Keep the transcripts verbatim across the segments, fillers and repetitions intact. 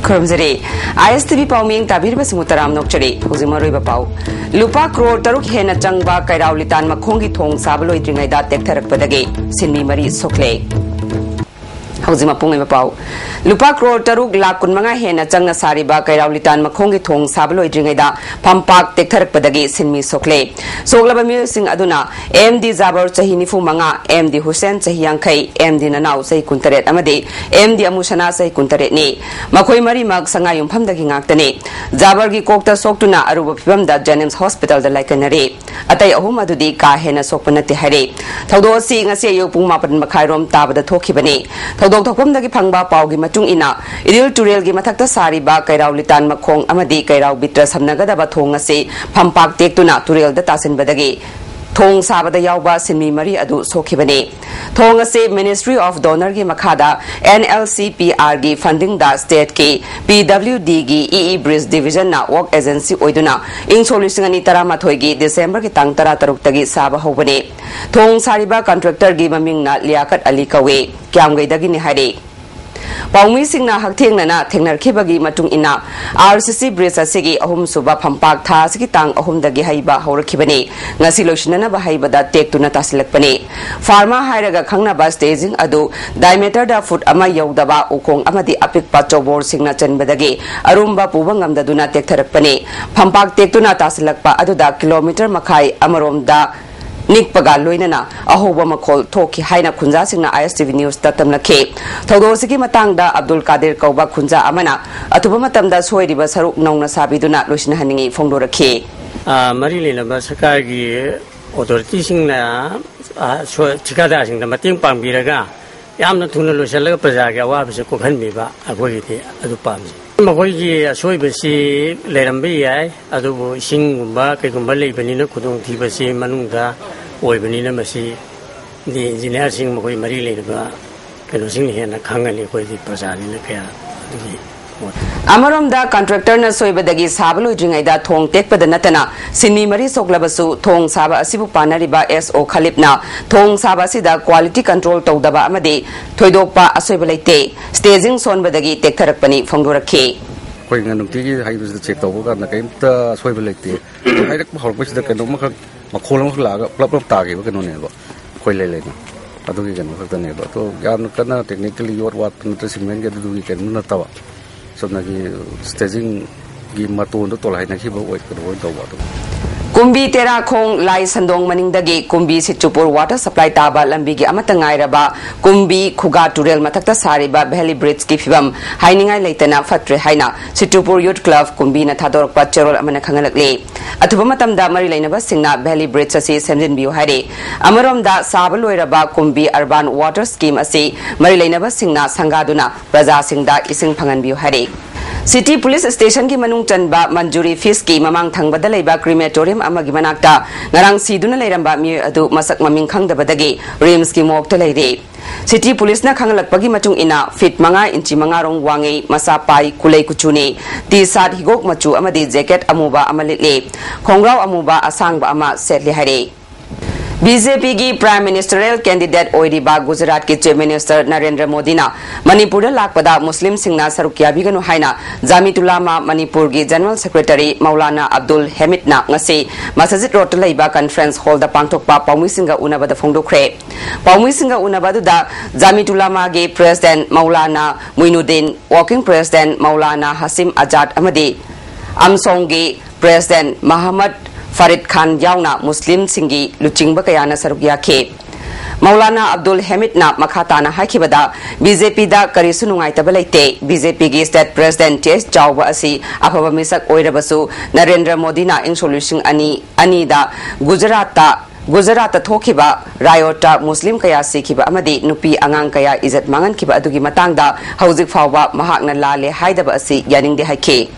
ꯈꯨꯔꯨꯝꯖꯔꯤ꯫ ꯑꯥꯏ ꯑꯦꯁ T V ꯄꯥꯎꯃꯤꯡ ꯇꯥꯕꯤꯔꯤꯕꯁꯤꯡꯕꯨ ꯇꯔꯥꯝꯅ ꯑꯣꯛꯆꯔꯤ꯫ ꯍꯧꯖꯤꯛ ꯃꯔꯨꯑꯣꯏꯕ ꯄꯥꯎ꯫ ꯂꯨꯄꯥ ꯀ꯭ꯔꯣꯔ ꯇꯔꯨꯛ ꯍꯦꯟꯅ ꯆꯪꯕ ꯀꯩꯔꯥꯎ ꯂꯤꯇꯥꯟ ꯃꯈꯣꯡꯒꯤ ꯊꯣꯡ ꯁꯥꯕ ꯂꯣꯏꯗ꯭ꯔꯤꯉꯩꯗ ꯇꯦꯛꯊꯔꯛꯄꯗꯒꯤ ꯁꯤꯟꯃꯤ ꯃꯔꯤ ꯁꯣꯛꯂꯦ꯫ ꯍꯧꯖꯤꯛ ꯃꯄꯨꯡ ꯑꯣꯏꯕ ꯄꯥꯎ꯫ ꯂꯨꯄꯥ ꯀ꯭ꯔꯣꯔ ꯇꯔꯨꯛ ꯂꯥꯈ ꯀꯨꯟꯃꯉꯥ ꯍꯦꯟꯅ ꯆꯪꯅ ꯁꯥꯔꯤꯕ ꯀꯩꯔꯥꯎ ꯂꯤꯇꯥꯟ ꯃꯈꯣꯡꯒꯤ ꯊꯣꯡ ꯁꯥꯕ ꯂꯣꯏꯗ꯭ꯔꯤꯉꯩꯗ ꯐꯝꯄꯥꯛ ꯇꯦꯛꯊꯔꯛꯄꯗꯒꯤ ꯁꯤꯟꯃꯤ ꯁꯣꯛꯂꯦ꯫ ꯁꯣꯛꯂꯕ ꯃꯤꯑꯣꯏꯁꯤꯡ ꯑꯗꯨꯅ ꯑꯦꯝ ꯗꯤ ꯖꯥꯕꯔ, ꯆꯍꯤ ꯅꯤꯐꯨ ꯃꯉꯥ, ꯑꯦꯝ ꯗꯤ ꯍꯨꯁꯦꯟ, ꯆꯍꯤ ꯌꯥꯡꯈꯩ, ꯑꯦꯝ ꯗꯤ ꯅꯅꯥꯎ, ꯆꯍꯤ ꯀꯨꯟꯇꯔꯦꯠ, ꯑꯃꯗꯤ ꯑꯦꯝ ꯗꯤ ꯑꯃꯨꯁꯅꯥ, ꯆꯍꯤ ꯀꯨꯟꯇꯔꯦꯠꯅꯤ꯫ ꯃꯈꯣꯏ ꯃꯔꯤꯃꯛ ꯁꯉꯥꯏꯌꯨꯝꯐꯝꯗꯒꯤ ꯉꯥꯛꯇꯅꯤ꯫ ꯖꯥꯕꯔꯒꯤ ꯀꯣꯛꯇ ꯁꯣꯛꯇꯨꯅ ꯑꯔꯨꯕ ꯐꯤꯚꯝꯗ ꯖꯦꯅꯤꯝꯁ ꯍꯣꯁꯄꯤꯇꯥꯜꯗ ꯂꯥꯏꯀꯠꯅꯔꯤ꯫ ꯑꯇꯩ ꯑꯍꯨꯝ ꯑꯗꯨꯗꯤ ꯀꯥ ꯍꯦꯟꯅ ꯁꯣꯛꯄ ꯅꯠꯇꯦ ꯍꯥꯏꯔꯤ꯫ ꯊꯧꯗꯣꯛ ꯑꯁꯤ ꯉꯁꯤ ꯑꯌꯨꯛ ꯄꯨꯡ ꯃꯥꯄꯟ ꯃꯈꯥꯏꯔꯣꯝ ꯇꯥꯕꯗ ꯊꯣꯛꯈꯤꯕꯅꯤ꯫ ꯊꯧꯗꯣꯛ ꯊꯣꯛꯐꯝꯗꯒꯤ ꯐꯪꯕ ꯄꯥꯎꯒꯤ ꯃꯇꯨꯡ ꯏꯟꯅ, ꯏꯔꯤꯜ ꯇꯨꯔꯦꯜꯒꯤ ꯃꯊꯛꯇ ꯁꯥꯔꯤꯕ ꯀꯩꯔꯥꯎ ꯂꯤꯇꯥꯟ ꯃꯈꯣꯡ ꯑꯃꯗꯤ ꯀꯩꯔꯥꯎ ꯕꯤꯇ꯭ꯔ ꯁꯝꯅꯒꯗꯕ ꯊꯣꯡ ꯑꯁꯤ ꯐꯝꯄꯥꯛ ꯇꯦꯛꯇꯨꯅ ꯇꯨꯔꯦꯜꯗ ꯇꯥꯁꯤꯟꯕꯗꯒꯤ ꯊꯣꯡ ꯁꯥꯕꯗ ꯌꯥꯎꯕ ꯁꯤꯟꯃꯤ ꯃꯔꯤ ꯑꯗꯨ ꯁꯣꯛꯈꯤꯕꯅꯤ꯫ ꯊꯣꯡ ꯑꯁꯤ Ministry of Donorꯒꯤ ꯃꯈꯥꯗ N L C P Rꯒꯤ fundingꯗ stateꯀꯤ P W Dꯒꯤ E E Bridge Divisionꯅ work agency ꯑꯣꯏꯗꯨꯅ ꯏꯪ ꯁꯣꯛ ꯂꯤꯁꯤꯡ ꯑꯅꯤ ꯇꯔꯥꯃꯥꯊꯣꯏꯒꯤ Decemberꯒꯤ ꯇꯥꯡ ꯇꯔꯥꯇꯔꯨꯛꯇꯒꯤ ꯁꯥꯕ ꯍꯧꯕꯅꯤ꯫ ꯊꯣꯡ ꯁꯥꯔꯤꯕ contractorꯒꯤ ꯃꯃꯤꯡꯅ ꯂꯤꯌꯥꯀꯠ ꯑꯂꯤ ꯀꯧꯏ꯫ ꯀ꯭ꯌꯥꯝꯒꯩꯗꯒꯤꯅꯤ ꯍꯥꯏꯔꯤ꯫ ꯄꯥꯎꯃꯤꯁꯤꯡꯅ ꯍꯛꯊꯦꯡꯅꯅ ꯊꯦꯡꯅꯔꯛꯈꯤꯕꯒꯤ ꯃꯇꯨꯡ ꯏꯟꯅ, R C C bridge ꯑꯁꯤꯒꯤ ꯑꯍꯨꯝꯁꯨꯕ ꯐꯝꯄꯥꯛ ꯊꯥ ꯑꯁꯤꯒꯤ ꯇꯥꯡ ꯑꯍꯨꯝꯗꯒꯤ ꯍꯩꯕ ꯍꯧꯔꯛꯈꯤꯕꯅꯤ꯫ ꯉꯁꯤ ꯂꯣꯏꯁꯤꯟꯅꯅꯕ ꯍꯩꯕꯗ ꯇꯦꯛꯇꯨꯅ ꯇꯥꯁꯤꯜꯂꯛꯄꯅꯤ꯫ Pharma ꯍꯥꯏꯔꯒ ꯈꯪꯅꯕ staging ꯑꯗꯨ diameterꯗ foot ꯑꯃ ꯌꯧꯗꯕ ꯎꯈꯣꯡ ꯑꯃꯗꯤ ꯑꯄꯤꯛꯄ ꯆꯧꯕꯣꯔꯁꯤꯡꯅ ꯆꯟꯕꯗꯒꯤ ꯑꯔꯨꯝꯕ ꯄꯨꯕ ꯉꯝꯗꯗꯨꯅ ꯇꯦꯛꯊꯔꯛꯄꯅꯤ꯫ ꯐꯝꯄꯥꯛ ꯇꯦꯛꯇꯨꯅ ꯇꯥꯁꯤꯜꯂꯛꯄ ꯑꯗꯨꯗ kilometre ꯃꯈꯥꯏ ꯑꯃꯔꯣꯝꯗ ꯅꯤꯛꯄꯒ ꯂꯣꯏꯅꯅ ꯑꯍꯧꯕ ꯃꯈꯣꯜ ꯊꯣꯛꯈꯤ ꯍꯥꯏꯅ ꯈꯨꯟꯖꯥꯁꯤꯡꯅ I S T V Newsꯇ ꯇꯝꯂꯛꯈꯤ꯫ ꯊꯧꯗꯣꯛ ꯑꯁꯤꯒꯤ ꯃꯇꯥꯡꯗ ꯑꯕꯗꯨꯜ ꯀꯥꯗꯤꯔ ꯀꯧꯕ ꯈꯨꯟꯖꯥ ꯑꯃꯅ ꯑꯊꯨꯕ ꯃꯇꯝꯗ ꯁꯣꯏꯔꯤꯕ ꯁꯔꯨꯛ ꯅꯧꯅ ꯁꯥꯕꯤꯗꯨꯅ ꯂꯣꯏꯁꯤꯟꯍꯟꯅꯤꯡꯉꯤ ꯐꯣꯡꯗꯣꯔꯛꯈꯤ꯫ ꯑ, ꯃꯔꯤ ꯂꯩꯅꯕ ꯁꯔꯀꯥꯔꯒꯤ authorityꯁꯤꯡꯅ, ꯑ, ꯁꯣ-, ꯊꯤꯀꯥꯗꯥꯔꯁꯤꯡꯗ ꯃꯇꯦꯡ ꯄꯥꯡꯕꯤꯔꯒ ꯌꯥꯝꯅ ꯊꯨꯅ ꯂꯣꯏꯁꯤꯜꯂꯒ ꯄ꯭ꯔꯖꯥꯒꯤ ꯑꯋꯥꯕꯁꯤ ꯀꯣꯛꯍꯟꯕꯤꯕ ꯑꯩꯈꯣꯏꯒꯤꯗꯤ ꯑꯗꯨ ꯄꯥꯝꯖꯩ꯫ ꯃꯈꯣꯏꯒꯤ ꯑꯁꯣꯏꯕꯁꯤ ꯂꯩꯔꯝꯕ ꯌꯥꯏ, ꯑꯗꯨꯕꯨ ꯏꯁꯤꯡꯒꯨꯝꯕ ꯀꯩꯒꯨꯝꯕ ꯂꯩꯕꯅꯤꯅ ꯈꯨꯗꯣꯡꯊꯤꯕꯁꯤ ꯃꯅꯨꯡꯗ ꯑꯣꯏꯕꯅꯤꯅ ꯃꯁꯤꯗꯤ engineerꯁꯤꯡ ꯃꯈꯣꯏ ꯃꯔꯤ ꯂꯩꯅꯕ ꯀꯩꯅꯣꯁꯤꯡꯅ ꯍꯦꯟꯅ ꯈꯪꯒꯅꯤ, ꯑꯩꯈꯣꯏꯗꯤ ꯄ꯭ꯔꯖꯥꯅꯤꯅ ꯀꯌꯥ ꯑꯗꯨꯒꯤ ꯃꯣꯠ꯫ ꯑꯃꯔꯣꯝꯗ ꯀꯟꯇ꯭ꯔꯦꯛꯇꯔꯅ ꯁꯣꯏꯕꯗꯒꯤ ꯁꯥꯕ ꯂꯣꯏꯗ꯭ꯔꯤꯉꯩꯗ ꯊꯣꯡ ꯇꯦꯛꯄꯗ ꯅꯠꯇꯅ ꯁꯤꯟꯃꯤ ꯃꯔꯤ ꯁꯣꯛꯂꯕꯁꯨ ꯊꯣꯡ ꯁꯥꯕ ꯑꯁꯤꯕꯨ ꯄꯥꯟꯅꯔꯤꯕ ꯑꯦꯁ ꯑꯣ ꯈꯂꯤꯞꯅ ꯊꯣꯡ ꯁꯥꯕ ꯑꯁꯤꯗ ꯀ꯭ꯋꯥꯂꯤꯇꯤ ꯀꯟꯇ꯭ꯔꯣꯜ ꯇꯧꯗꯕ ꯑꯃꯗꯤ ꯊꯣꯏꯗꯣꯛꯄ ꯑꯁꯣꯏꯕ ꯂꯩꯇꯦ, ꯁ꯭ꯇꯦꯖꯤꯡ ꯁꯣꯟꯕꯗꯒꯤ ꯇꯦꯛꯊꯔꯛꯄꯅꯤ ꯐꯣꯡꯗꯣꯔꯛꯈꯤ꯫ ꯑꯩꯈꯣꯏꯅ ꯅꯨꯡꯇꯤꯒꯤ ꯍꯩꯕꯁꯤꯗ ꯆꯦꯛ ꯇꯧꯕ ꯀꯥꯟꯗ ꯀꯔꯤꯝꯇ ꯑꯁꯣꯏꯕ ꯂꯩꯇꯦ꯫ ꯍꯥꯏꯔꯛꯄ ꯍꯧꯔꯛꯄꯁꯤꯗ ꯀꯩꯅꯣꯝꯃꯈꯛ ꯃꯈꯣꯜ ꯑꯃꯈꯛ ꯂꯥꯛꯑꯒ ꯄꯨꯂꯞ ꯄꯨꯂꯞ ꯇꯥꯈꯤꯕ ꯀꯩꯅꯣꯅꯦꯕ, ꯑꯩꯈꯣꯏ ꯂꯩ ꯂꯩꯅ꯫ ꯑꯗꯨꯒꯤ ꯀꯩꯅꯣ ꯈꯛꯇꯅꯦꯕ꯫ ꯑꯗꯣ ꯌꯥꯝꯅ ꯀꯟꯅ ꯇꯦꯛꯅꯤꯀꯦꯜꯂꯤ ꯌꯣꯠ ꯋꯥꯠꯄ ꯅꯠꯇ꯭ꯔ ꯁꯤꯃꯦꯟꯒꯤ ꯑꯗꯨꯗꯨꯒꯤ ꯀꯩꯅꯣ ꯅꯠꯇꯕ, ꯆꯨꯝꯅꯒꯤ ꯁ꯭ꯇꯦꯖꯤꯡꯒꯤ ꯃꯇꯣꯟꯗꯣ ꯇꯣꯂꯥꯏꯅꯈꯤꯕ ꯑꯣꯏ ꯀꯩꯅꯣ ꯑꯣꯏꯅ ꯇꯧꯕ ꯑꯗꯨꯝ꯫ ꯀꯨꯝꯕꯤ ꯇꯦꯔꯥꯈꯣꯡ ꯂꯥꯏ ꯁꯟꯗꯣꯡ ꯃꯅꯤꯡꯗꯒꯤ ꯀꯨꯝꯕꯤ ꯁꯤꯆꯨꯄꯨꯔ ꯋꯥꯇꯔ ꯁꯄ꯭ꯂꯥꯏ ꯇꯥꯕ ꯂꯝꯕꯤꯒꯤ ꯑꯃꯠꯇ ꯉꯥꯏꯔꯕ ꯀꯨꯝꯕꯤ ꯈꯨꯒꯥ ꯇꯨꯔꯦꯜ ꯃꯊꯛꯇ ꯁꯥꯔꯤꯕ ꯚꯦꯂꯤ ꯕ꯭ꯔꯤꯖꯀꯤ ꯐꯤꯕꯝ ꯍꯥꯏꯅꯤꯡꯉꯥꯏ ꯂꯩꯇꯅ ꯐꯠꯇ꯭ꯔꯦ ꯍꯥꯏꯅ ꯁꯤꯇꯨꯄꯨꯔ ꯌꯨꯠ ꯀ꯭ꯂꯕ ꯀꯨꯝꯕꯤꯅ ꯊꯥꯗꯣꯔꯛꯄ ꯆꯦꯔꯣꯜ ꯑꯃꯅ ꯈꯪꯍꯜꯂꯛꯂꯤ꯫ ꯑꯊꯨꯕ ꯃꯇꯝꯗ ꯃꯔꯤ ꯂꯩꯅꯕꯁꯤꯡꯅ ꯚꯦꯂꯤ ꯕ꯭ꯔꯤꯖ ꯑꯁꯤ ꯁꯦꯝꯖꯤꯟꯕꯤꯌꯨ ꯍꯥꯏꯔꯤ꯫ ꯑꯃꯔꯣꯝꯗ ꯁꯥꯕ ꯂꯣꯏꯔꯕ ꯀꯨꯝꯕꯤ ꯑꯔꯕꯥꯟ ꯋꯥꯇꯔ ꯁ꯭ꯀꯤꯝ ꯑꯁꯤ ꯃꯔꯤ ꯂꯩꯅꯕꯁꯤꯡꯅ ꯁꯪꯒꯥꯗꯨꯅ ꯄ꯭ꯔꯖꯥꯁꯤꯡꯗ ꯏꯁꯤꯡ ꯐꯪꯍꯟꯕꯤꯌꯨ ꯍꯥꯏꯔꯤ꯫ ꯁꯤꯇꯤ ꯄꯨꯂꯤꯁ ꯁ꯭ꯇꯦꯁꯟꯒꯤ ꯃꯅꯨꯡ ꯆꯟꯕ ꯃꯟꯖꯨꯔꯤ ꯐꯤꯁꯀꯤ ꯃꯃꯥꯡ ꯊꯪꯕꯗ ꯂꯩꯕ ꯀ꯭ꯔꯤꯃꯦꯇꯣꯔꯤꯌꯝ ꯑꯃꯒꯤ ꯃꯅꯥꯛꯇ ꯉꯔꯥꯡ ꯁꯤꯗꯨꯅ ꯂꯩꯔꯝꯕ ꯃꯤꯑꯣꯏ ꯑꯗꯨ ꯃꯁꯛ ꯃꯃꯤꯡ ꯈꯪꯗꯕꯗꯒꯤ ꯔꯤꯝꯁꯀꯤ ꯃꯣꯔꯒꯇ ꯂꯩꯔꯦ꯫ ꯁꯤꯇꯤ ꯄꯨꯂꯤꯁꯅ ꯈꯪꯍꯜꯂꯛꯄꯒꯤ ꯃꯇꯨꯡ ꯏꯟꯅ ꯐꯤꯠ ꯃꯉꯥ ꯏꯟꯆꯤ ꯃꯉꯥ ꯔꯣꯝ ꯋꯥꯡꯉꯤ, ꯃꯁꯥ ꯄꯥꯏ, ꯀꯨꯂꯩ ꯀꯨꯆꯨꯅꯤ, ꯇꯤ ꯁꯥꯔꯠ ꯍꯤꯒꯣꯛ ꯃꯆꯨ ꯑꯃꯗꯤ ꯖꯦꯀꯦꯠ ꯑꯃꯨꯕ ꯑꯃ ꯂꯤꯠꯂꯤ, ꯈꯣꯡꯒ꯭ꯔꯥꯎ ꯑꯃꯨꯕ ꯑꯁꯥꯡꯕ ꯑꯃ ꯁꯦꯠꯂꯤ ꯍꯥꯏꯔꯦ꯫ ꯕꯤ ꯖꯦ ꯄꯤꯒꯤ ꯄ꯭ꯔꯥꯏꯝ ꯃꯤꯅꯤꯁꯇꯔꯦꯜ ꯀꯦꯟꯗꯤꯗꯦꯠ ꯑꯣꯏꯔꯤꯕ ꯒꯨꯖꯔꯥꯠꯀꯤ ꯆꯤꯐ ꯃꯤꯅꯤꯁꯇꯔ ꯅꯔꯦꯟꯗ꯭ꯔ ꯃꯣꯗꯤꯅ ꯃꯅꯤꯄꯨꯔꯗ ꯂꯥꯛꯄꯗ ꯃꯨꯁꯂꯤꯝꯁꯤꯡꯅ ꯁꯔꯨꯛ ꯌꯥꯕꯤꯒꯅꯨ ꯍꯥꯏꯅ ꯖꯥꯃꯤꯇꯨꯂꯥꯃꯥ ꯃꯅꯤꯄꯨꯔꯒꯤ ꯖꯦꯅꯔꯦꯜ ꯁꯦꯀ꯭ꯔꯦꯇꯔꯤ ꯃꯧꯂꯥꯅꯥ ꯑꯕꯗꯨꯜ ꯍꯦꯃꯤꯗꯅ ꯉꯁꯤ ꯃꯁꯖꯤꯗ ꯔꯣꯗꯇ ꯂꯩꯕ ꯀꯟꯐꯔꯦꯟꯁ ꯍꯣꯜꯗ ꯄꯥꯡꯊꯣꯛꯄ ꯄꯥꯎꯃꯤꯁꯤꯡꯒ ꯎꯅꯕꯗ ꯐꯣꯡꯗꯣꯛꯈ꯭ꯔꯦ꯫ ꯄꯥꯎꯃꯤꯁꯤꯡꯒ ꯎꯅꯕ ꯑꯗꯨꯗ ꯖꯥꯃꯤꯇꯨꯂꯥꯃꯥꯒꯤ president Maulana ꯃꯨꯏꯅꯨꯗꯤꯟ, working president Maulana ꯍꯥꯁꯤꯝ Azad ꯑꯃꯗꯤ ꯑꯝꯁꯣꯡꯒꯤ ꯄ꯭ꯔꯦꯁꯤꯗꯦꯟꯠ ꯃꯍꯃꯗ ꯐꯔꯤꯗ ꯈꯥꯟ ꯌꯥꯎꯅ ꯃꯨꯁꯂꯤꯝꯁꯤꯡꯒꯤ ꯂꯨꯆꯤꯡꯕ ꯀꯌꯥꯅ ꯁꯔꯨꯛ ꯌꯥꯈꯤ꯫ ꯃꯧꯂꯥꯅꯥ ꯑꯕꯗꯨꯜ ꯍꯦꯃꯤꯗꯅ ꯃꯈꯥ ꯇꯥꯅ ꯍꯥꯏꯈꯤꯕꯗ, ꯕꯤ ꯖꯦ ꯄꯤꯗ ꯀꯔꯤꯁꯨ ꯅꯨꯡꯉꯥꯏꯇꯕ ꯂꯩꯇꯦ꯫ ꯕꯤ ꯖꯦ ꯄꯤꯒꯤ ꯁ꯭ꯇꯦꯠ ꯄ꯭ꯔꯦꯁꯤꯗꯦꯟꯠ ꯇꯤ ꯑꯦꯁ ꯆꯥꯎꯕ ꯑꯁꯤ ꯑꯐꯕ ꯃꯤꯁꯛ ꯑꯣꯏꯔꯕꯁꯨ, ꯅꯔꯦꯟꯗ꯭ꯔ ꯃꯣꯗꯤꯅ ꯏꯪ ꯁꯣꯛ ꯂꯤꯁꯤꯡ ꯑꯅꯤ ꯑꯅꯤꯗ ꯒꯨꯖꯔꯥꯠꯇ ꯒꯨꯖꯔꯥꯠꯇ ꯊꯣꯛꯈꯤꯕ ꯔꯥꯌꯣꯠꯇ ꯃꯨꯁꯂꯤꯝ ꯀꯌꯥ ꯁꯤꯈꯤꯕ ꯑꯃꯗꯤ ꯅꯨꯄꯤ ꯑꯉꯥꯡ ꯀꯌꯥ ꯏꯖꯠ ꯃꯥꯡꯍꯟꯈꯤꯕ ꯑꯗꯨꯒꯤ ꯃꯇꯥꯡꯗ ꯍꯧꯖꯤꯛ ꯐꯥꯎꯕ ꯃꯍꯥꯛꯅ ꯂꯥꯜꯂꯦ ꯍꯥꯏꯗꯕ ꯑꯁꯤ ꯌꯥꯅꯤꯡꯗꯦ ꯍꯥꯏꯈꯤ꯫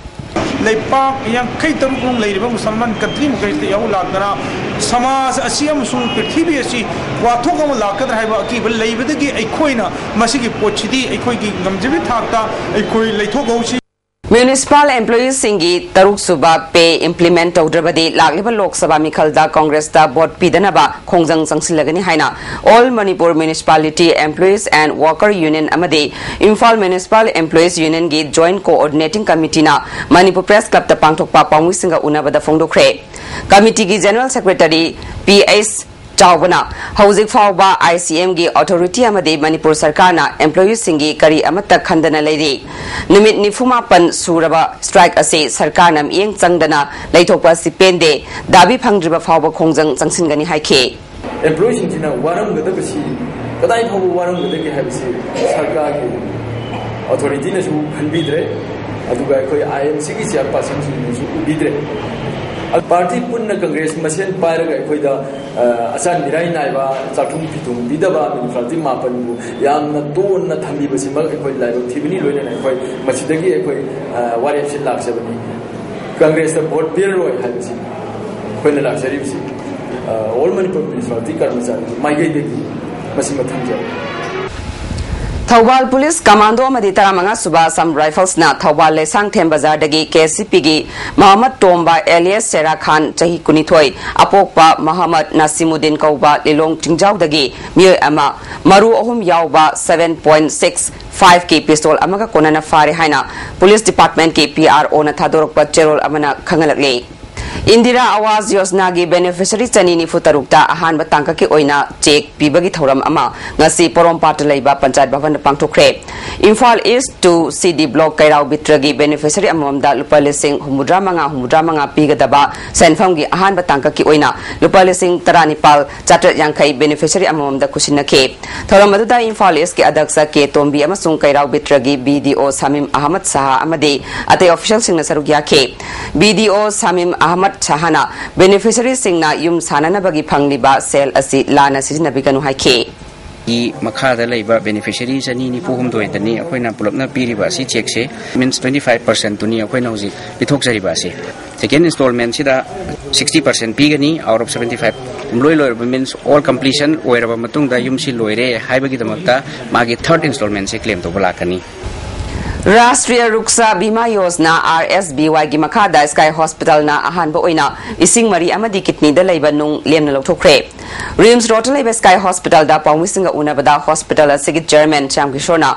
ꯂꯩꯄꯥꯛ ꯌꯥꯡꯈꯩ ꯇꯔꯨꯛ ꯂꯣꯝ ꯂꯩꯔꯤꯕ ꯃꯨꯁꯜꯃꯥꯟ ꯀꯟꯇ꯭ꯔꯤ ꯃꯈꯩꯁꯤꯗ ꯌꯥꯍꯧ ꯂꯥꯛꯇꯅ ꯁꯃꯥꯖ ꯑꯁꯤ ꯑꯃꯁꯨꯡ ꯄ꯭ꯔꯤꯊꯤꯕꯤ ꯑꯁꯤ ꯋꯥꯊꯣꯛ ꯑꯃ ꯂꯥꯛꯀꯗ꯭ꯔꯥ ꯍꯥꯏꯕ ꯑꯀꯤꯕ ꯂꯩꯕꯗꯒꯤ ꯑꯩꯈꯣꯏꯅ ꯃꯁꯤꯒꯤ ꯄꯣꯠꯁꯤꯗꯤ ꯑꯩꯈꯣꯏꯒꯤ ꯉꯝꯖꯕꯤ ꯊꯥꯛꯇ ꯑꯩꯈꯣꯏ ꯂꯩꯊꯣꯛꯍꯧꯁꯤ꯫ ꯃ꯭ꯌꯨꯅꯤꯁꯤꯄꯥꯜ ꯑꯦꯝꯄ꯭ꯂꯣꯌꯤꯁꯤꯡꯒꯤ ꯇꯔꯨꯛ ꯁꯨꯕ ꯄꯦ ꯏꯝꯄ꯭ꯂꯤꯃꯦꯟꯠ ꯇꯧꯗ꯭ꯔꯕꯗꯤ ꯂꯥꯛꯂꯤꯕ ꯂꯣꯛ ꯁꯚꯥ ꯃꯤꯈꯜꯗ ꯀꯣꯡꯒ꯭ꯔꯦꯁꯇ ꯚꯣꯠ ꯄꯤꯗꯅꯕ ꯈꯣꯡꯖꯪ ꯆꯪꯁꯤꯜꯂꯒꯅꯤ ꯍꯥꯏꯅ All Manipur Municipality Employees and Worker Union ꯑꯃꯗꯤ ꯏꯝꯐꯥꯜ ꯃ꯭ꯌꯨꯅꯤꯁꯤꯄꯥꯜ ꯑꯦꯝꯄ꯭ꯂꯣꯌꯤꯁ ꯌꯨꯅꯤꯌꯟꯒꯤ ꯖꯣꯏꯟꯠ ꯀꯣꯑꯣꯔꯗꯤꯅꯦꯇꯤꯡ ꯀꯃꯤꯇꯤꯅ ꯃꯅꯤꯄꯨꯔ ꯄ꯭ꯔꯦꯁ ꯀ꯭ꯂꯕꯇ ꯄꯥꯡꯊꯣꯛꯄ ꯄꯥꯎꯃꯤꯁꯤꯡꯒ ꯎꯅꯕꯗ ꯐꯣꯡꯗꯣꯛꯈ꯭ꯔꯦ꯫ ꯀꯃꯤꯇꯤꯒꯤ ꯖꯦꯅꯔꯦꯜ ꯁꯦꯀ꯭ꯔꯦꯇꯔꯤ ꯄꯤ ꯑꯩꯆ ꯆꯥꯎꯕꯅ ꯍꯧꯖꯤꯛ ꯐꯥꯎꯕ ꯑꯥꯏ ꯁꯤ ꯑꯦꯝꯒꯤ ꯑꯣꯊꯣꯔꯤꯇꯤ ꯑꯃꯗꯤ ꯃꯅꯤꯄꯨꯔ ꯁꯔꯀꯥꯔꯅ ꯑꯦꯝꯄ꯭ꯂꯣꯌꯤꯁꯤꯡꯒꯤ ꯀꯔꯤ ꯑꯃꯠꯇ ꯈꯟꯗꯅ ꯂꯩꯔꯤ꯫ ꯅꯨꯃꯤꯠ ꯅꯤꯐꯨ ꯃꯥꯄꯟ ꯁꯨꯔꯕ ꯁ꯭ꯇ꯭ꯔꯥꯏꯛ ꯑꯁꯤ ꯁꯔꯀꯥꯔꯅ ꯃꯤꯠꯌꯦꯡ ꯆꯪꯗꯅ ꯂꯩꯊꯣꯛꯄ ꯑꯁꯤ ꯄꯦꯟꯗꯦ꯫ ꯗꯥꯕꯤ ꯐꯪꯗ꯭ꯔꯤꯕ ꯐꯥꯎꯕ ꯈꯣꯡꯖꯪ ꯆꯪꯁꯤꯟꯒꯅꯤ ꯍꯥꯏꯈꯤ꯫ ꯑꯦꯝꯄ꯭ꯂꯣꯌꯤꯁꯤꯡꯁꯤꯅ ꯋꯥꯔꯝꯒꯗꯕꯁꯤ ꯀꯗꯥꯏ ꯐꯥꯎꯕ ꯋꯥꯔꯝꯒꯗꯒꯦ ꯍꯥꯏꯕꯁꯤ ꯁꯔꯀꯥꯔꯒꯤ ꯑꯣꯊꯣꯔꯤꯇꯤꯅꯁꯨ ꯈꯟꯕꯤꯗ꯭ꯔꯦ꯫ ꯑꯗꯨꯒ ꯑꯩꯈꯣꯏ ꯑꯥꯏ ꯑꯦꯝ ꯁꯤꯒꯤ ꯆꯤꯌꯥꯔꯄꯥꯔꯁꯟꯁꯤꯡꯅꯁꯨ ꯎꯕꯤꯗ꯭ꯔꯦ꯫ ꯄꯥꯔꯇꯤ ꯄꯨꯟꯅ ꯀꯪꯒ꯭ꯔꯦꯁ ꯃꯁꯦꯟ ꯄꯥꯏꯔꯒ ꯑꯩꯈꯣꯏꯗ ꯑꯆꯥꯟ ꯃꯤꯔꯥꯏ ꯅꯥꯏꯕ, ꯆꯥꯛꯊꯨꯡ ꯐꯤꯊꯨꯡ ꯄꯤꯗꯕ ꯃ꯭ꯌꯨꯅꯤꯁꯤꯄꯥꯂꯤꯇꯤ ꯃꯥꯄꯟꯕꯨ ꯌꯥꯝꯅ ꯇꯣꯟꯅ ꯊꯝꯕꯤꯕꯁꯤꯃꯛ ꯑꯩꯈꯣꯏ ꯂꯥꯏꯕꯛ ꯊꯤꯕꯅꯤ꯫ ꯂꯣꯏꯅꯅ ꯑꯩꯈꯣꯏ ꯃꯁꯤꯗꯒꯤ ꯑꯩꯈꯣꯏ ꯋꯥꯔꯦꯞꯁꯤ ꯂꯥꯛꯆꯕꯅꯤ꯫ ꯀꯪꯒ꯭ꯔꯦꯁꯇ ꯚꯣꯠ ꯄꯤꯔꯔꯣꯏ ꯍꯥꯏꯕꯁꯤ ꯑꯩꯈꯣꯏꯅ ꯂꯥꯛꯆꯔꯤꯕꯁꯤ ꯑꯣꯜ ꯃꯅꯤꯄꯨꯔ ꯃ꯭ꯌꯨꯅꯤꯁꯤꯄꯥꯂꯤꯇꯤ ꯀꯔꯃꯆꯥꯔꯤꯒꯤ ꯃꯥꯏꯀꯩꯗꯒꯤ ꯃꯁꯤꯃ ꯊꯝꯖꯔꯤ꯫ ꯊꯧꯕꯥꯜ ꯄꯨꯂꯤꯁ ꯀꯃꯥꯟꯗꯣ ꯑꯃꯗꯤ ꯇꯔꯥꯃꯉꯥ ꯁꯨꯕ ꯑꯁꯥꯝ ꯔꯥꯏꯐꯜꯁꯅ ꯊꯧꯕꯥꯜ ꯂꯩꯁꯥꯡꯊꯦꯝ ꯕꯖꯥꯔꯗꯒꯤ ꯀꯦ ꯑꯦꯁ ꯁꯤ ꯄꯤꯒꯤ ꯃꯍꯃꯗ ꯇꯣꯝꯕ ꯑꯦꯂꯤꯌꯁ ꯁꯦꯔꯥ ꯈꯥꯟ, ꯆꯍꯤ ꯀꯨꯟꯅꯤꯊꯣꯏ, ꯑꯄꯣꯛꯄ ꯃꯍꯃꯗ ꯅꯥꯁꯤꯃꯨꯗꯤꯟ ꯀꯧꯕ ꯂꯤꯂꯣꯡ ꯆꯤꯡꯖꯥꯎꯗꯒꯤ ꯃꯤꯑꯣꯏ ꯑꯃ, ꯃꯔꯨ ꯑꯍꯨꯝ ꯌꯥꯎꯕ seven point six five ꯀꯤ ꯄꯤꯁꯇꯣꯜ ꯑꯃꯒ ꯀꯣꯟꯅꯅ ꯐꯥꯔꯦ ꯍꯥꯏꯅ ꯄꯨꯂꯤꯁ ꯗꯤꯄꯥꯔꯠꯃꯦꯟꯠꯀꯤ ꯄꯤ ꯑꯥꯔ ꯑꯣꯅ ꯊꯥꯗꯣꯔꯛꯄ ꯆꯦꯔꯣꯜ ꯑꯃꯅ ꯈꯪꯍꯜꯂꯛꯂꯤ꯫ ꯏꯟꯗꯤꯔꯥ ꯑꯥꯋꯥꯁ ꯌꯣꯖꯅꯥꯒꯤ ꯕꯦꯅꯤꯐꯤꯁꯔꯤ ꯆꯅꯤ ꯅꯤꯐꯨ ꯇꯔꯨꯛꯇ ꯑꯍꯥꯟꯕ ꯇꯥꯡꯀꯛꯀꯤ ꯑꯣꯏꯅ ꯆꯦꯛ ꯄꯤꯕꯒꯤ ꯊꯧꯔꯝ ꯑꯃ ꯉꯁꯤ ꯄꯣꯔꯣꯝꯄꯥꯠꯇ ꯂꯩꯕ ꯄꯟꯆꯥꯌꯠ ꯚꯕꯟꯗ ꯄꯥꯡꯊꯣꯛꯈ꯭ꯔꯦ꯫ ꯏꯝꯐꯥꯜ ꯏꯁ ꯇꯨ ꯁꯤ ꯗꯤ ꯕ꯭ꯂꯣꯛ ꯀꯩꯔꯥꯎ ꯕꯤꯇ꯭ꯔꯒꯤ ꯕꯦꯅꯤꯐꯤꯁꯔꯤ ꯑꯃꯃꯝꯗ ꯂꯨꯄꯥ ꯂꯤꯁꯤꯡ ꯍꯨꯝꯐꯨꯇꯔꯥ ꯃꯉꯥ, ꯍꯨꯝꯐꯨꯇꯔꯥ ꯃꯉꯥ ꯄꯤꯒꯗꯕ ꯁꯦꯟꯐꯝꯒꯤ ꯑꯍꯥꯟꯕ ꯇꯥꯡꯀꯛꯀꯤ ꯑꯣꯏꯅ ꯂꯨꯄꯥ ꯂꯤꯁꯤꯡ ꯇꯔꯥꯅꯤꯄꯥꯜ ꯆꯥꯇ꯭ꯔꯦꯠ ꯌꯥꯡꯈꯩ ꯕꯦꯅꯤꯐꯤꯁꯔꯤ ꯑꯃꯃꯝꯗ ꯈꯨꯠꯁꯤꯟꯅꯈꯤ꯫ ꯊꯧꯔꯝ ꯑꯗꯨꯗ ꯏꯝꯐꯥꯜ ꯏꯁꯀꯤ ꯑꯗꯛꯁ ꯀꯦ ꯇꯣꯝꯕꯤ ꯑꯃꯁꯨꯡ ꯀꯩꯔꯥꯎ ꯕꯤꯇ꯭ꯔꯒꯤ ꯕꯤ ꯗꯤ ꯑꯣ ꯁꯥꯃꯤꯝ ꯑꯍꯃꯗ ꯁꯍꯥ ꯑꯃꯗꯤ ꯑꯇꯩ ꯑꯣꯐꯤꯁꯤꯌꯦꯜꯁꯤꯡꯅ ꯁꯔꯨꯛ ꯌꯥꯈꯤ꯫ ꯕꯤ ꯗꯤ ꯑꯣ ꯁꯥꯃꯤꯝ ꯑꯍꯃꯗ ꯁꯍꯥꯅ ꯕꯦꯅꯤꯐꯤꯁꯔꯤꯁꯤꯡꯅ ꯌꯨꯝ ꯁꯥꯅꯅꯕꯒꯤ ꯐꯪꯂꯤꯕ ꯁꯦꯜ ꯑꯁꯤ ꯂꯥꯟꯅ ꯁꯤꯖꯤꯟꯅꯕꯤꯒꯅꯨ ꯍꯥꯏꯈꯤ꯫ ꯒꯤ ꯃꯈꯥꯗ ꯂꯩꯕ ꯕꯦꯅꯤꯐꯤꯁꯔꯤ ꯆꯅꯤ ꯅꯤꯐꯨ ꯍꯨꯝꯗꯣꯏꯗꯅꯤ ꯑꯩꯈꯣꯏꯅ ꯄꯨꯂꯞꯅ ꯄꯤꯔꯤꯕ ꯑꯁꯤ ꯆꯦꯛꯁꯦ꯫ ꯃꯤꯟꯁ ꯇ꯭ꯋꯦꯟꯇꯤ ꯐꯥꯏꯚ ꯄꯥꯔꯁꯦꯟꯠꯇꯨꯅꯤ ꯑꯩꯈꯣꯏꯅ ꯍꯧꯖꯤꯛ ꯄꯤꯊꯣꯛꯆꯔꯤꯕ ꯑꯁꯤ꯫ ꯁꯦꯀꯦꯟ ꯏꯟꯁꯇꯣꯜꯃꯦꯟꯁꯤꯗ ꯁꯤꯛꯁꯇꯤ ꯄꯥꯔꯁꯦꯟꯠ ꯄꯤꯒꯅꯤ꯫ ꯑꯥꯎꯠ ꯑꯣꯐ ꯁꯕꯦꯟꯇꯤ ꯐꯥꯏꯚ ꯄꯨꯝꯂꯣꯏ ꯂꯣꯏꯔꯕ, ꯃꯤꯟꯁ ꯑꯣꯜ ꯀꯝꯄ꯭ꯂꯤꯁꯟ ꯑꯣꯏꯔꯕ ꯃꯇꯨꯡꯗ ꯌꯨꯝꯁꯤ ꯂꯣꯏꯔꯦ ꯍꯥꯏꯕꯒꯤꯗꯃꯛꯇ ꯃꯥꯒꯤ ꯊꯥꯔꯠ ꯏꯟꯁꯇꯣꯜꯃꯦꯟꯁꯦ ꯀ꯭ꯂꯦꯝ ꯇꯧꯕ ꯂꯥꯛꯀꯅꯤ꯫ ꯔꯥꯁꯇ꯭ꯔꯤꯌ ꯔꯨꯛꯁꯥ ꯕꯤꯃꯥ ꯌꯣꯖꯅꯥ, RSBYꯒꯤ ꯃꯈꯥꯗ ꯁ꯭ꯀꯥꯏ ꯍꯣꯁꯄꯤꯇꯥꯜꯅ ꯑꯍꯥꯟꯕ ꯑꯣꯏꯅ ꯏꯁꯤꯡ ꯃꯔꯤ ꯑꯃꯗꯤ ꯀꯤꯗꯅꯤꯗ ꯂꯩꯕ ꯅꯨꯡ ꯂꯦꯝꯅ ꯂꯧꯊꯣꯛꯈ꯭ꯔꯦ꯫ ꯔꯤꯝꯁ ꯔꯣꯗꯇ ꯂꯩꯕ ꯁ꯭ꯀꯥꯏ ꯍꯣꯁꯄꯤꯇꯥꯜꯗ ꯄꯥꯎꯃꯤꯁꯤꯡꯒ ꯎꯅꯕꯗ ꯍꯣꯁꯄꯤꯇꯥꯜ ꯑꯁꯤꯒꯤ ꯆꯦꯌꯔꯃꯦꯟ ꯁ꯭ꯌꯥꯝ ꯀꯤꯁꯣꯔꯅ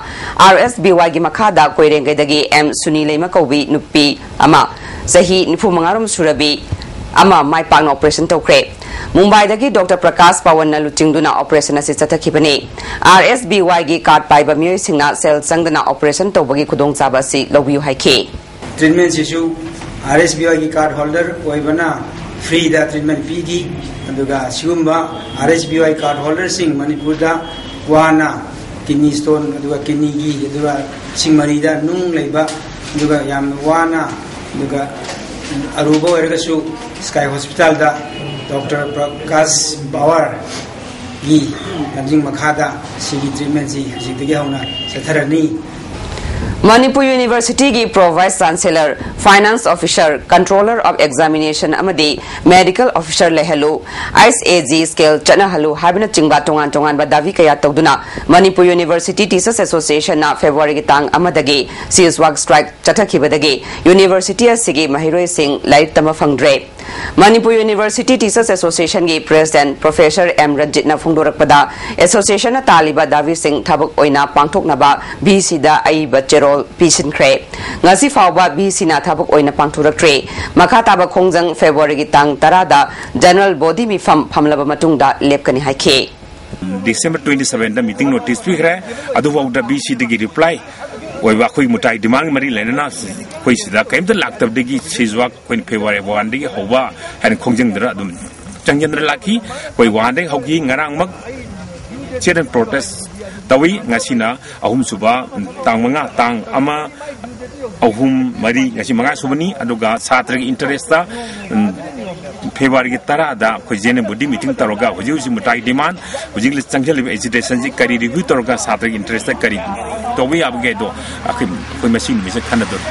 RSBYꯒꯤ ꯃꯈꯥꯗ ꯀꯣꯏꯔꯦꯡꯒꯩꯗꯒꯤ ꯑꯦꯝ ꯁꯨꯅꯤ ꯂꯩꯃ ꯀꯧꯕꯤ ꯅꯨꯄꯤ ꯑꯃ, ꯆꯍꯤ ꯅꯤꯐꯨ ꯃꯉꯥꯔꯣꯝ ꯁꯨꯔꯕꯤ ꯑꯃ ꯃꯥꯏ ꯄꯥꯛꯅ ꯑꯣꯄꯔꯦꯁꯟ ꯇꯧꯈ꯭ꯔꯦ꯫ ꯃꯨꯝꯕꯥꯏꯗꯒꯤ ꯗꯣꯛꯇꯔ ꯄ꯭ꯔꯀꯥꯁ ꯄꯋꯟꯅ ꯂꯨꯆꯤꯡꯗꯨꯅ ꯑꯣꯄꯔꯦꯁꯟ ꯑꯁꯤ ꯆꯠꯊꯈꯤꯕꯅꯤ꯫ RSBYꯒꯤ ꯀꯥꯔꯗ ꯄꯥꯏꯕ ꯃꯤꯑꯣꯏꯁꯤꯡꯅ ꯁꯦꯜ ꯆꯪꯗꯅ ꯑꯣꯄꯔꯦꯁꯟ ꯇꯧꯕꯒꯤ ꯈꯨꯗꯣꯡꯆꯥꯕ ꯑꯁꯤ ꯂꯧꯕꯤꯌꯨ ꯍꯥꯏꯈꯤ꯫ ꯇ꯭ꯔꯤꯠꯃꯦꯟꯁꯤꯁꯨ RSBYꯒꯤ ꯀꯥꯔꯗ ꯍꯣꯜꯗꯔ ꯑꯣꯏꯕꯅ ꯐ꯭ꯔꯤꯗ ꯇ꯭ꯔꯤꯠꯃꯦꯟ ꯄꯤꯈꯤ꯫ ꯑꯗꯨꯒ ꯁꯤꯒꯨꯝꯕ RSBY ꯀꯥꯔꯗ ꯍꯣꯜꯗꯔꯁꯤꯡ ꯃꯅꯤꯄꯨꯔꯗ ꯋꯥꯅ ꯀꯤꯗꯅꯤ ꯁ꯭ꯇꯣꯟ, ꯑꯗꯨꯒ ꯀꯤꯗꯅꯤꯒꯤ, ꯑꯗꯨꯒ ꯁꯤꯡ ꯃꯔꯤꯗ ꯅꯨꯡ ꯂꯩꯕ, ꯑꯗꯨꯒ ꯌꯥꯝꯅ ꯋꯥꯅ, ꯑꯗꯨꯒ ꯑꯔꯨꯕ ꯑꯣꯏꯔꯒꯁꯨ ꯁ꯭ꯀꯥꯏ ꯍꯣꯁꯄꯤꯇꯥꯜꯗ ꯗꯣꯛꯇꯔ ꯄ꯭ꯔꯀꯥꯁ ꯄꯋꯥꯔꯒꯤ ꯂꯝꯖꯤꯡ ꯃꯈꯥꯗ ꯁꯤꯒꯤ ꯇ꯭ꯔꯤꯠꯃꯦꯟꯁꯤ ꯍꯧꯖꯤꯛꯇꯒꯤ ꯍꯧꯅ ꯆꯠꯊꯔꯅꯤ꯫ ꯃꯅꯤꯄꯨꯔ ꯌꯨꯅꯤꯚꯔꯁꯤꯇꯤꯒꯤ pro vice chancellor, finance officer, controller of examination ꯑꯃꯗꯤ ꯃꯦꯗꯤꯀꯦꯜ ꯑꯣꯐꯤꯁꯥꯔ ꯂꯩꯍꯜꯂꯨ, ꯑꯥꯏꯁ ꯑꯦ ꯖꯤ ꯁ꯭ꯀꯦꯜ ꯆꯠꯅꯍꯜꯂꯨ ꯍꯥꯏꯕꯅꯆꯤꯡꯕ ꯇꯣꯉꯥꯟ ꯇꯣꯉꯥꯟꯕ ꯗꯥꯕꯤ ꯀꯌꯥ ꯇꯧꯗꯨꯅ ꯃꯅꯤꯄꯨꯔ ꯌꯨꯅꯤꯚꯔꯁꯤꯇꯤ ꯇꯤꯆꯔꯁ ꯑꯦꯁꯣꯁꯤꯌꯦꯁꯟꯅ ꯐꯦꯕ꯭ꯔꯨꯋꯥꯔꯤꯒꯤ ꯇꯥꯡ ꯑꯃꯗꯒꯤ ꯁꯤꯖꯋꯥꯛ ꯁ꯭ꯇ꯭ꯔꯥꯏꯛ ꯆꯠꯊꯈꯤꯕꯗꯒꯤ ꯌꯨꯅꯤꯚꯔꯁꯤꯇꯤ ꯑꯁꯤꯒꯤ ꯃꯍꯩꯔꯣꯏꯁꯤꯡ ꯂꯥꯏꯔꯤꯛ ꯇꯝꯕ ꯐꯪꯗ꯭ꯔꯦ꯫ ꯃꯅꯤꯄꯨꯔ ꯌꯨꯅꯤꯚꯔꯁꯤꯇꯤ ꯇꯤꯆꯔꯁ ꯑꯦꯁꯣꯁꯤꯌꯦꯁꯟꯒꯤ ꯄ꯭ꯔꯦꯁꯤꯗꯦꯟꯠ ꯄ꯭ꯔꯣꯐꯦꯁꯔ ꯑꯦꯝ ꯔꯟꯖꯤꯠꯅ ꯐꯣꯡꯗꯣꯔꯛꯄꯗ, ꯑꯦꯁꯣꯁꯤꯌꯦꯁꯟꯅ ꯇꯥꯜꯂꯤꯕ ꯗꯥꯕꯤꯁꯤꯡ ꯊꯕꯛ ꯑꯣꯏꯅ ꯄꯥꯡꯊꯣꯛꯅꯕ ꯚꯤ ꯁꯤꯗ ꯑꯏꯕ ꯆꯦꯔꯣꯜ ꯄꯤꯁꯤꯟꯈ꯭ꯔꯦ꯫ ꯉꯁꯤ ꯐꯥꯎꯕ ꯚꯤ ꯁꯤꯅ ꯊꯕꯛ ꯑꯣꯏꯅ ꯄꯥꯡꯊꯣꯔꯛꯇ꯭ꯔꯤ꯫ ꯃꯈꯥ ꯇꯥꯕ ꯈꯣꯡꯖꯪ ꯐꯦꯕ꯭ꯔꯨꯋꯥꯔꯤꯒꯤ ꯇꯥꯡ ꯇꯔꯥꯗ ꯖꯦꯅꯔꯦꯜ ꯕꯣꯗꯤ ꯃꯤꯐꯝ ꯐꯝꯂꯕ ꯃꯇꯨꯡꯗ ꯂꯦꯞꯀꯅꯤ ꯍꯥꯏꯈꯤ꯫ ꯗꯤꯁꯦꯝꯕꯔ ꯇ꯭ꯋꯦꯟꯇꯤ ꯁꯚꯦꯟꯗ ꯃꯤꯇꯤꯡ ꯅꯣꯇꯤꯁ ꯄꯤꯈ꯭ꯔꯦ꯫ ꯑꯗꯨꯐꯥꯎꯗ ꯚꯤ ꯁꯤꯗꯒꯤ ꯔꯤꯄ꯭ꯂꯥꯏ ꯑꯣꯏꯕ ꯑꯩꯈꯣꯏ ꯃꯨꯇꯥꯏ ꯗꯤꯃꯥꯟꯒ ꯃꯔꯤ ꯂꯩꯅꯅ ꯑꯩꯈꯣꯏ ꯁꯤꯗ ꯀꯔꯤꯝꯇ ꯂꯥꯛꯇꯕꯗꯒꯤ ꯁꯤꯖꯋꯥꯛ ꯑꯩꯈꯣꯏꯅ ꯐꯦꯕ꯭ꯔꯨꯋꯥꯔꯤ ꯋꯥꯟꯗꯒꯤ ꯍꯧꯕ ꯍꯥꯏꯅ ꯈꯣꯡꯖꯪꯗꯅ ꯑꯗꯨꯝ ꯆꯪꯁꯤꯟꯗꯅ ꯂꯥꯛꯈꯤ꯫ ꯑꯩꯈꯣꯏ ꯋꯥꯟꯗꯒꯤ ꯍꯧꯈꯤ꯫ ꯉꯔꯥꯡꯃꯛ ꯆꯦꯠ ꯑꯦꯟ ꯄ꯭ꯔꯣꯇꯦꯁ ꯇꯧꯏ꯫ ꯉꯁꯤꯅ ꯑꯍꯨꯝꯁꯨꯕ, ꯇꯥꯡ ꯃꯉꯥ, ꯇꯥꯡ ꯑꯃ, ꯑꯍꯨꯝ, ꯃꯔꯤ, ꯉꯁꯤ ꯃꯉꯥ ꯁꯨꯕꯅꯤ꯫ ꯑꯗꯨꯒ ꯁꯥꯇ꯭ꯔꯒꯤ ꯏꯟꯇꯔꯦꯁꯇ, ꯎꯝ, ꯐꯦꯕ꯭ꯔꯨꯋꯥꯔꯤꯒꯤ ꯇꯔꯥꯗ ꯑꯩꯈꯣꯏ J and M body meeting ꯇꯧꯔꯒ ꯍꯧꯖꯤꯛ ꯍꯧꯖꯤꯛ ꯃꯇꯥꯒꯤ ꯗꯤꯃꯥꯟ, ꯍꯧꯖꯤꯛ ꯆꯪꯁꯤꯜꯂꯤꯕ ꯑꯦꯖꯤꯇꯦꯁꯟꯁꯤ ꯀꯔꯤ ꯔꯤꯚ꯭ꯌꯨ ꯇꯧꯔꯒ ꯁꯥꯇ꯭ꯔꯒꯤ ꯏꯟꯇꯔꯦꯁꯇ ꯀꯔꯤ ꯇꯧꯕ ꯌꯥꯕꯒꯦ ꯍꯥꯏꯗꯣ ꯑꯩꯈꯣꯏ ꯑꯩꯈꯣꯏ ꯃꯁꯤ ꯅꯨꯃꯤꯠꯁꯤꯗ ꯈꯟꯅꯗꯣꯔꯤ꯫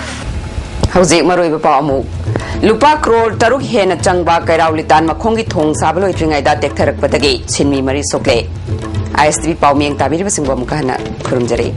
ꯍꯧꯖꯤꯛ ꯃꯔꯨꯑꯣꯏꯕ ꯄꯥꯎ ꯑꯃꯨꯛ꯫ ꯂꯨꯄꯥ ꯀ꯭ꯔꯣꯔ ꯇꯔꯨꯛ ꯍꯦꯟꯅ ꯆꯪꯕ ꯀꯩꯔꯥꯎ ꯂꯤꯇꯥꯟ ꯃꯈꯣꯡꯒꯤ ꯊꯣꯡ ꯁꯥꯕ ꯂꯣꯏꯗ꯭ꯔꯤꯉꯩꯗ ꯇꯦꯛꯊꯔꯛꯄꯗꯒꯤ ꯁꯤꯟꯃꯤ ꯃꯔꯤ ꯁꯣꯛꯂꯦ꯫ ꯑꯥꯏ ꯑꯦꯁ ꯇꯤ ꯚꯤ ꯄꯥꯎ ꯃꯤꯠꯌꯦꯡ ꯇꯥꯕꯤꯔꯤꯕꯁꯤꯡꯕꯨ ꯑꯃꯨꯛꯀ ꯍꯟꯅ ꯈꯨꯔꯨꯝꯖꯔꯤ꯫